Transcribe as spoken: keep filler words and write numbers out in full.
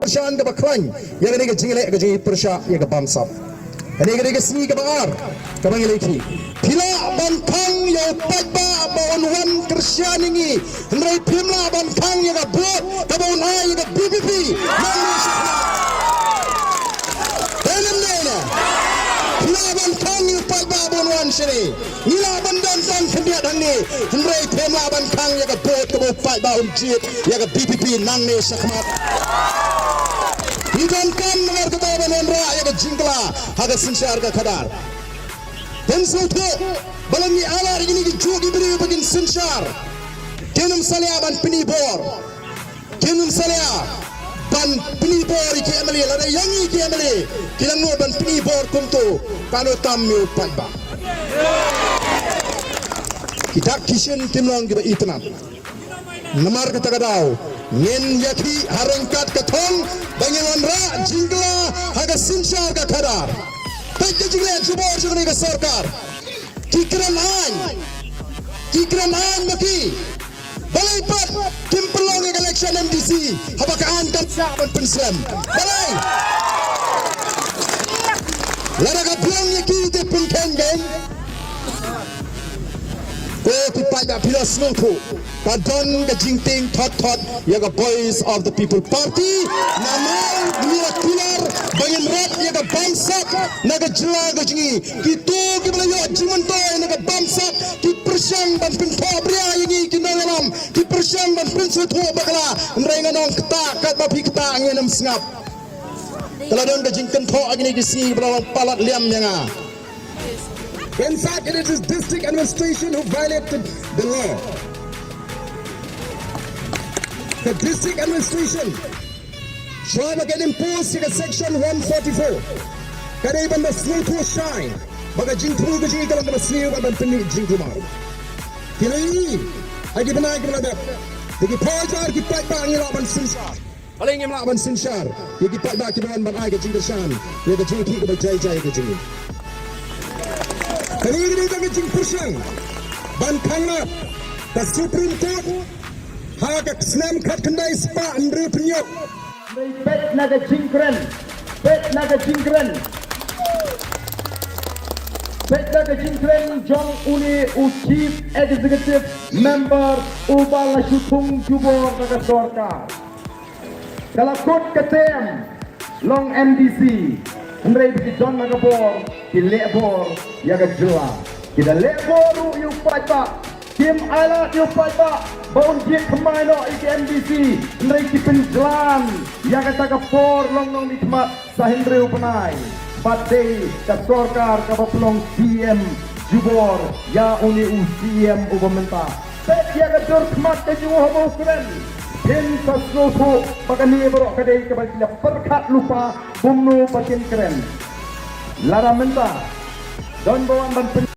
kyrshan kaba khlaiñ ïa kane ka jingleh ka jingpyrshah ïa ka bamsap. Kane ka dei ka sngi kaba ar kaba ngi leh ki. Phi lah ban khang ïa u paidbah ba un wan kyrshan ïa ngi, hynrei phim lah ban khang ïa ka vote kaba un ai ïa ka VPP. Nang ne shah. Dei ne em dei ne? Phi lah ban khang ïa u paidbah ba un wan shane. Ngi lah ban don tang khyndiat hangne, hynrei phim lah ban khang ïa ka vote kaba u paidbah un jied ïa ka VPP nangne shakhmat. Ngi donkam namar kata ban wanrah ïa ka jingkylla ha ka synshar ka khadar. Phin sngewthuh ba lada ngi ailad ïa kine kijuh ki briew ba kin synshar, kin ym salia ban pyni bor. Kin ym salia ban pyni bor ïa ki MLA, lada ïa ngi ki MLA ki la nud ban pyni bor kumto, katno tam ïa u paidbah. Ki dak ki shin kim long kiba itynnad. Namar kata ka daw ngin ïakhih ha ryngkat ka thong ba ngin wanrah jingkylla ha ka synshar ka khadar. Peit ka jingleh jubor jong kane ka sorkar. Ki kren aiñ, ki kren aiñ ma ki. Balei pat kim pynlong ïa ka election MDC haba ka aiñ kam shah ban pynslem? Balei? Lada ka pynlong ïa ki te pynkheiñ kein. Ko ki paidbah, phi la sngewthuh, ka don ka jingtieng thot thot ïa ka Voice of the People Party. Namar ngi la kular ba ngin rat ïa ka bamsap na ka jylla ka jong ngi. Kito kiba la ïoh jingmyntoi na ka bamsap ki pyrshang ban pynthohbria ïa ngi ki nongïalam, ki pyrshang ban pynsngewthuh bakla. Hynrei ngan ong kata, katba phi kata ngin ym sngap. Ka la don ka jingkynthoh ha kine ki sngi ba la long palat liam ïa nga. In fact, it is district administration who violated the law. The district administration, shuwa ba kan impose ïa ka section one forty-four, ka dei ban da sngewthuh shai ba ka jingthmu ka jong ngi ka long kaba sniew bad ban pynmih jingkulmar. Ki la ïohi ha ki bnai kiba la dep, da ki phew hajar ki paidbah ngi lah ban synshar. Balei ngim lah ban synshar ïa ki paidbah kiba wan ban ai ka jingkyrshan ïa ka jingïakhih kaba jai jai ka jong ngi? Kane ka dei tang ka jingpyrshang ban khang mat ka Supreme Court ha ka snem khatkhyndai spah hynriewphew hynñiew. Peit na ka jingkren, peit na ka jingkren, peit na ka jingkren jong une u Chief Executive Member uba la shu thung jubor na ka sorkar. Ka la kut ka term long MDC, hynrei ba ki don na ka bor ki leh bor ïa ka jylla. Ki da leh bor ruh ïa u paidbah, kim ailad ïa u paidbah ba un jied thymmai noh ïa ki MDC, hynrei ki pynjlan ïa kata ka por long nongmihkhmat sa hynriew bnai. Bad dei ka sorkar kaba pynlong CM jubor ïa une u CM uba mynta. Peit ïa ka dur khmat ka jong u haba u kren. Phin sa sngewthuh ba kane baroh ka dei kaba ki la pyrkhat lypa kumno ba kin kren. Lada mynta don ba wan ban pyn-